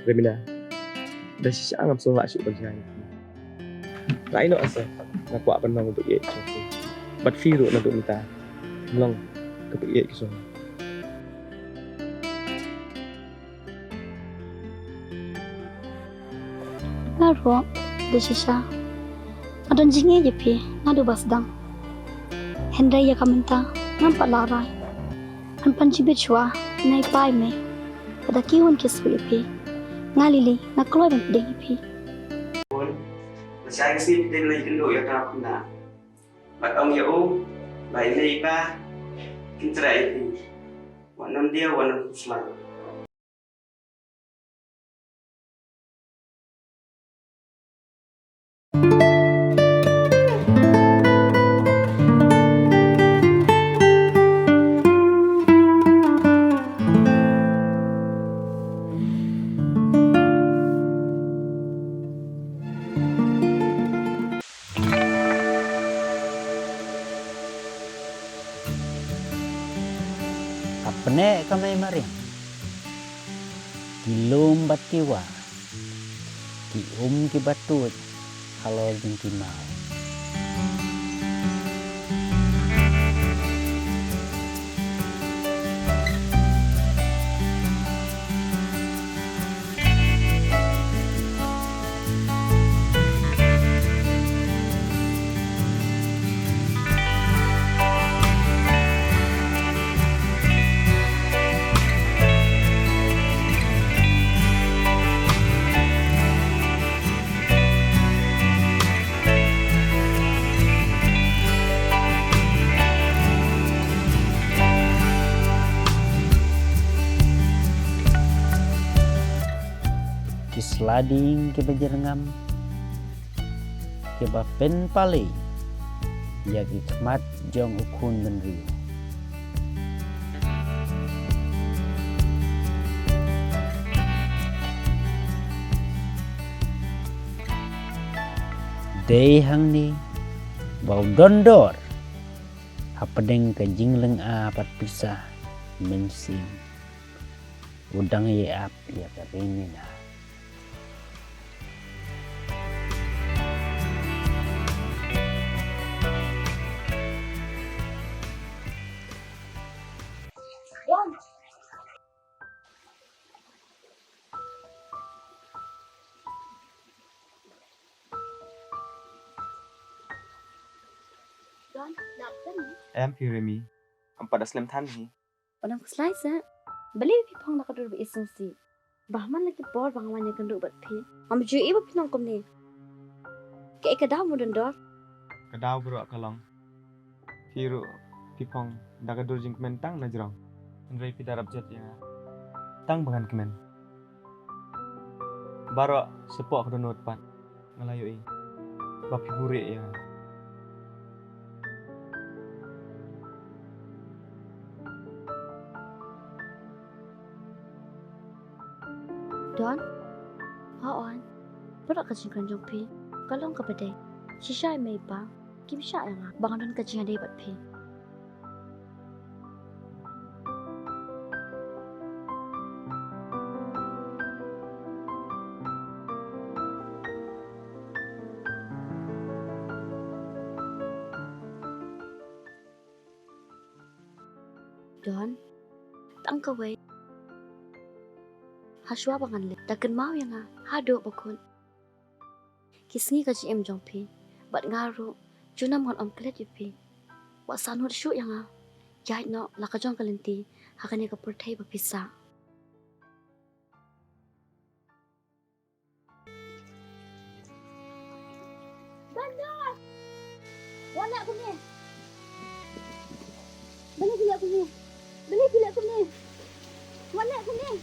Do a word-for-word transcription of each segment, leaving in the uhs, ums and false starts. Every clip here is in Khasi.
Remina, da shisha ngam sngewlah shuh ban jngai ïa phi. Nga ïoh asa nga kwah ban long kaba ïeit jong phi. Bad phi ruh naduh mynta long kaba ïeit jong nga. Nga ruh da shisha nga don jingïeit ïa phi naduh ba sdang. Hynrei ïa ka mynta ngam pat lah rai. Ngan pan jingpeit shuwa na i pa i mei. Lada ki wan ki shu ïa phi, nga Lily nga kloi ban pdiang ïa phi. Bun, lashai ka sngi phi dei ban leit kynduh ïa uta u khynnah. Bad ong ïa u ba i mei i pa kin treh ïa phi. Wat nym diaw, wat nym khuslai. Ka pneh ka mei mariang, ki lum bad ki wah, ki um kiba tuid halor jong ki maw. Ki sla dieng kiba jyrngam, kiba pynpalei ïa ki khmat jong u khun bynriew. Dei hangne ba u Dondor, hapdeng ka jinglynga bad pisa mynsiem, u dang ïa ap ïa ka Remina. Em phi Remi, em pat da slem than hi. Wat nym khuslai seh. Balei phi phong da ka dur ba isngewsih? Ba man la ki por ba nga wan ïakynduh bad phi, ngam ju ïohi ba phi nang kumne. Kaei ka daw mo Dondor? Ka daw baroh ka long phi ruh phi phong da ka dur jingkmen tang na jrong. Hynrei phi da rap jot ïa nga tang ba ngan kmen. Baroh shapoh ka dohnud pat nga la ïohi ba phi buhrieh ïa nga. Don, hooid, baroh ka jingkren jong phi ka long kaba dei. Shisha i mei i pa kim shah ïa nga ba ngan don ka jingïadei bad phi. Don, tang kawei. Hashwa ba ngan leit, da kynmaw ïa nga haduh ba kut. Ki sngi ka jingim jong phi bad nga ruh junom ngan ym klet ïa phi. Wat sahnud shuh ïa nga. Ïaid noh la ka jong ka lynti ha kane ka pyrthei ba phi sah. Dondor! Wat leh kumne! Balei phi leh kumne? Balei phi leh kumne? Wat leh kumne!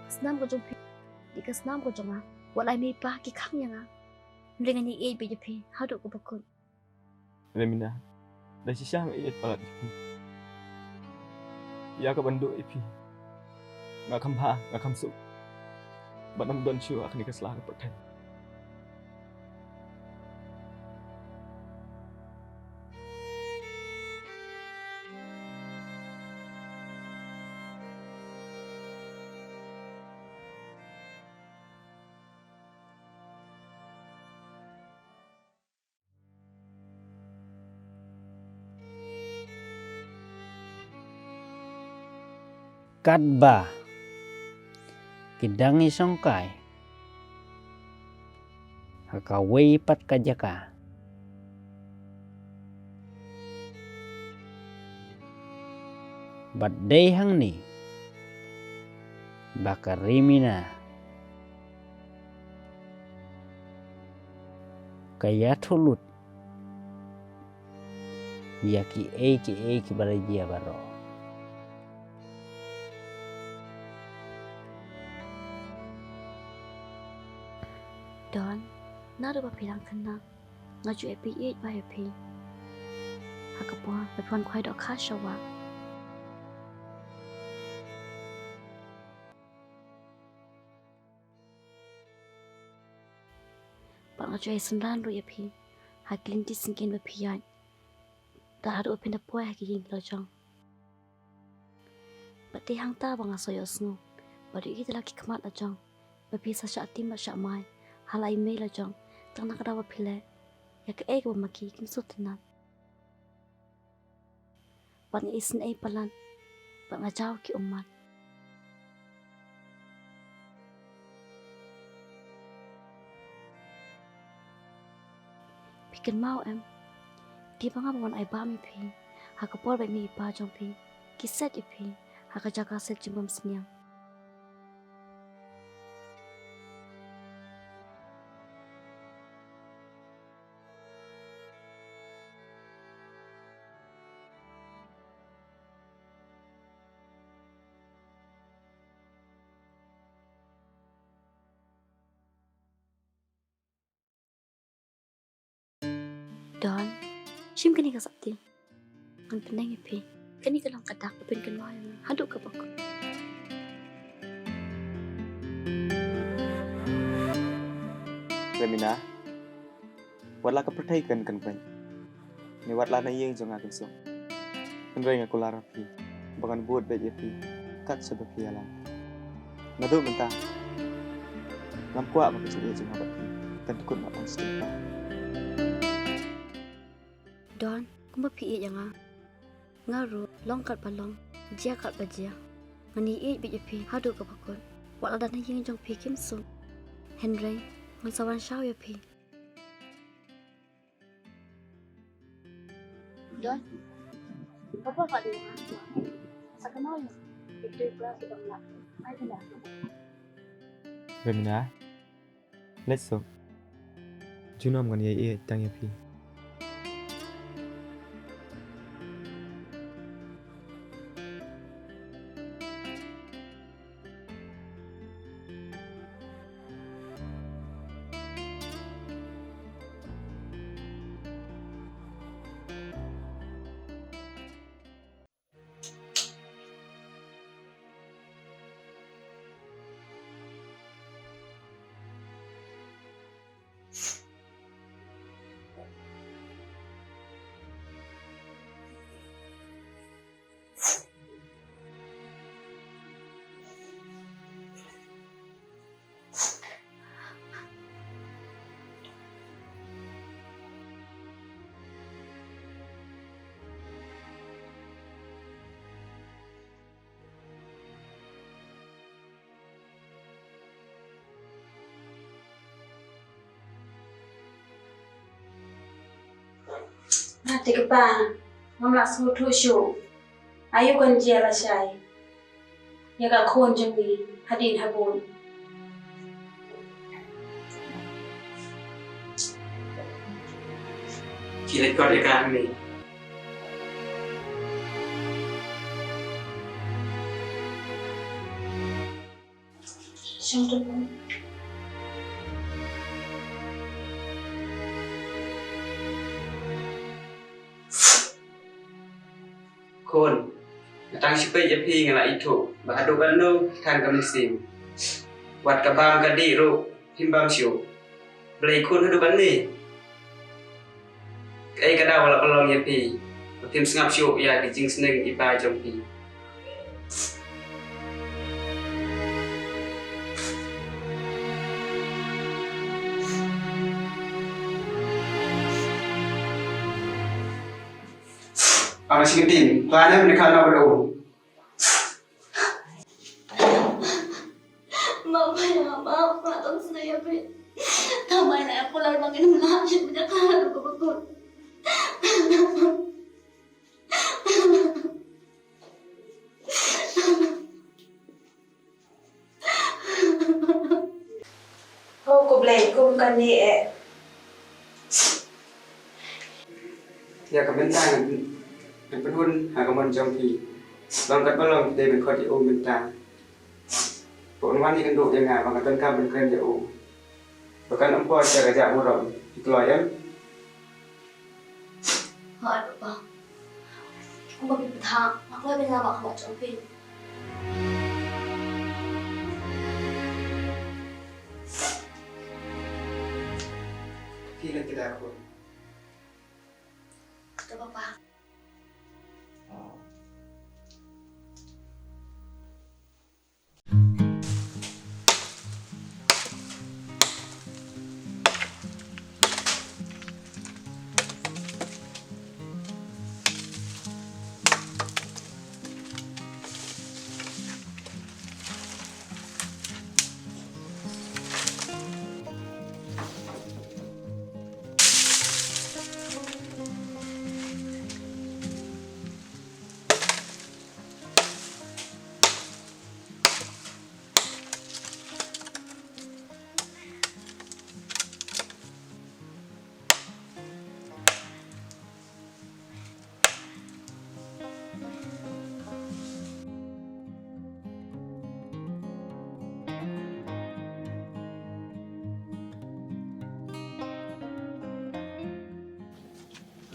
Ka snam ka jong phi dei ka snam ka jong nga. Wat ai mei pa ki khang ïa nga. Hynrei ngan ïaieit beit ïa phi haduh kaba kut. Remina, da shisha nga ïeit palat ïa phi. Ïa ka ban duh ïa phi nga kham bha, nga kham suk. Bad ngam don shuh ha kane ka sla ka pyrthei. Katba ki dang ïashongkai ha kawei pat ka jaka, bad dei hangne ba ka Rimina ka ïathuh lut ïa kiei kiei kiba la jia baroh. Don, naduh ba phi dang khynnah, nga ju ïa phi ïeit bha ïa phi. Ha ka por ba phi wan khwai dohkha sha wah, bad nga ju ïa synran ruh ïa phi ha ki lynti syngkien ba phi ïaid, da haduh ba phin da poi ha ki ïing la jong. Bad te hangta ba nga sa ïohsngew ba dei ïa ki la ki khmat la jong ba phi sa shah tim bad shah mai ha la i mei la jong, tang na ka daw ba phi leh ïa kaei kaba ma ki kim sngewtynnat. Bad nga isynei palat, bad nga jaw ki ummat. Phi kynmaw em, te ba nga ba wan ai bam ïa phi ha ka por ba i mei i pa jong phi ki set ïa phi ha ka jaka set jingbam sniang. Don, shim kane ka sapti. Ngan pyneng ïa phi. Kane ka long ka dak ba pynkynmaw ïa nga haduh kaba kut. Remina, wat la ka pyrthei kan kan beiñ, ne wat la na ïing jong nga kan suk. Hynrei nga kular ïa phi ba ngan bud beit ïa phi kat shaba phi ïalam. Naduh mynta ngam kwah ba ka jingïeit jong nga bad phi kan tkut noh tang shisien. Don, kumba phi ïeit ïa nga, nga ruh long katba long, jia katba jia, ngan ïeit beit ïa phi haduh kaba kut. Wat la da na ïing jong phi kim suk, hynrei ngan sa wan shaw ïa phi. Don, papa ka dei nga sa kynmaw ïa phi. Remina, leit suk. Junom ngan ïa ïeit tang ïa phi. Nga te kpa, ngam lah sngewthuh shuh. Aïu kan jia lashai ïa ka khun jong ngi hadien habud. Ki leit kot ïa ka hangne. Khun, nga tang shu peit ïa phi nga la ithuh ba haduh katno phi than ka mynsiem. Wat ka bam ka dih ruh phim bam shuh. Balei khun haduh katne? Kaei ka daw ba la pynlong ïa phi ba phim sngap shuh ïa ki jingsneng i pa jong phi? Ara singtin, pa ne mene kana ba dong. Kular ba ngin ym lah shuh ban ïakha ruh kaba kut. Ho ko Blei, kum kane eh. Ïa ka bynta ngan, ngan pynhun ha ka mon jong phi. Long katba long phi dei ban khot ïa u mynta. Ba un wan ïakynduh ïa nga ba nga donkam ban kren ïa u. Ba kan ym poi sha ka jaka burom. Phi kloi em? Hooid papa. Kumba phi bthah, nga kloi ban ïalap ha khmat jong phi. Phi leit kdar khun. Kata papa.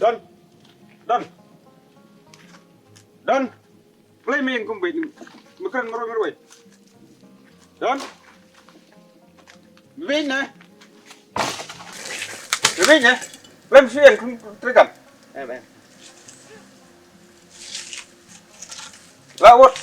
Don. Don. Don. Play me kum bit. Me kren marwei marwei. Don. Vin na. Vin na. Lem sien kum trigam. Em em. La wot.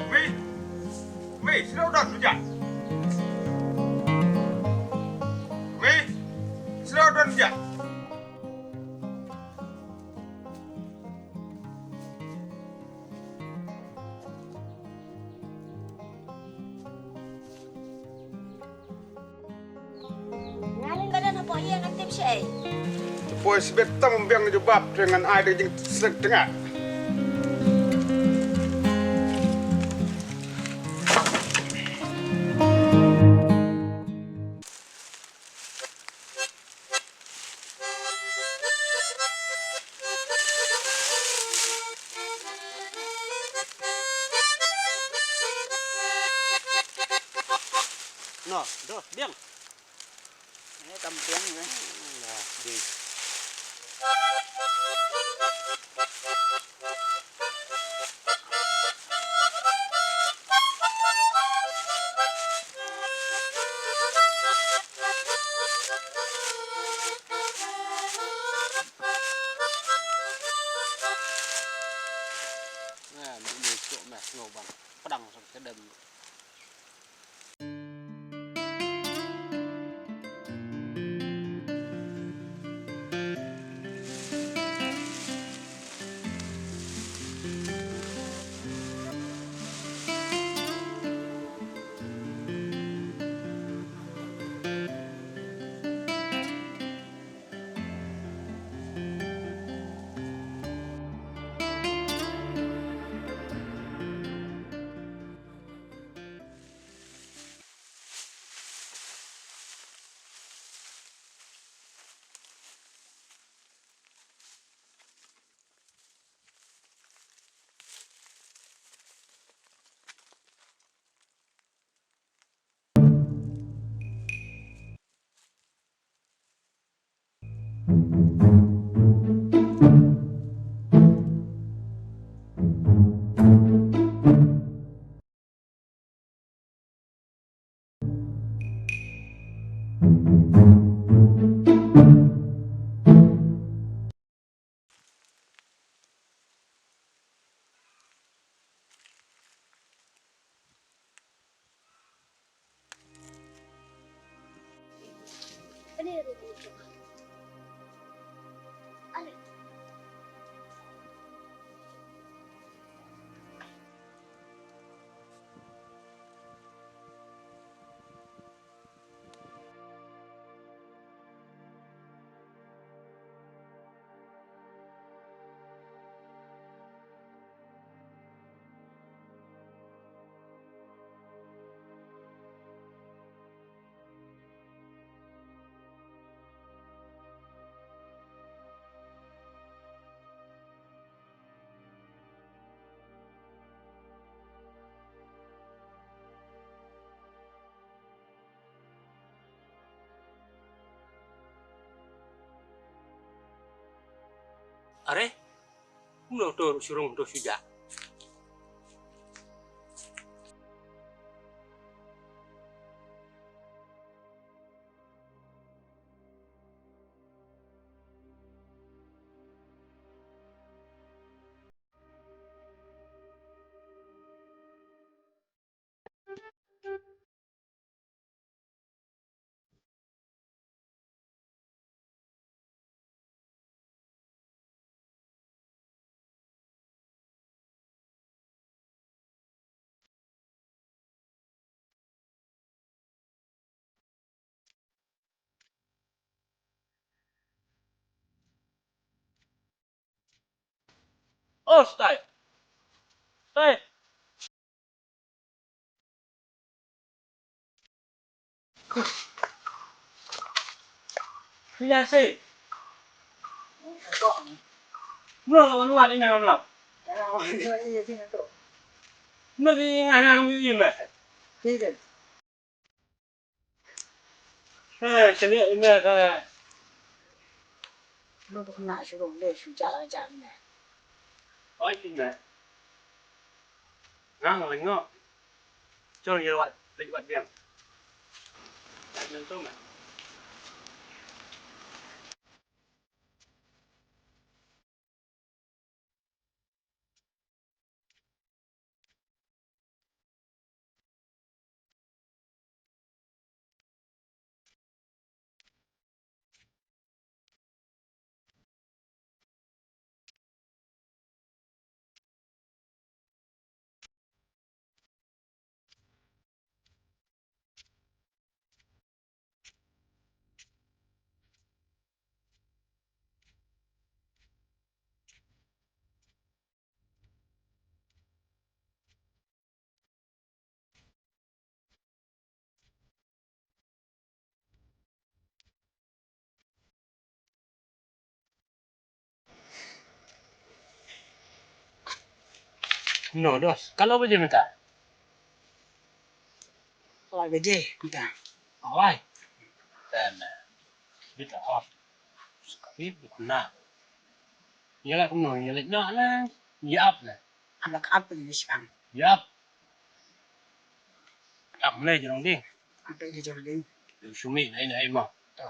Mei, mei, sila u don mja. Mei, sila u don mja. Ngan ba don hapoh ïing ngan tip shaei. Te poi sibit tam biang jubab te ngan ai da jingsneng tengah. No, doh, biang. Eh, kam biang, eh. Nah, di. Nah, ini cuk meh, no, bang. Pedang sampai kedem. Are, kumno to shu rung to shu jah. Oh, stai. Stai. Iya sih. Belum, belum, belum, ini belum. Belum, ini, ini, ini, ini. Hei, sini, ini, ini. Lu tu kena suruh dia sudah aja ni. Oh, ini. Nang, nang. Jom, ya, wat, lagi wat dia. Jangan tu, man. No, dos. Kala baje mynta? Lai baje mynta. Lai. Tana. Bita hot. Sekali bita na. Ïa la kumno, ïa la na la. Ïa ap la. Ap la ka ap ni shang. Ïa ap. Ap mlei jrong ding. Ap mlei jrong ding. Lu shumi nai nai mo. To.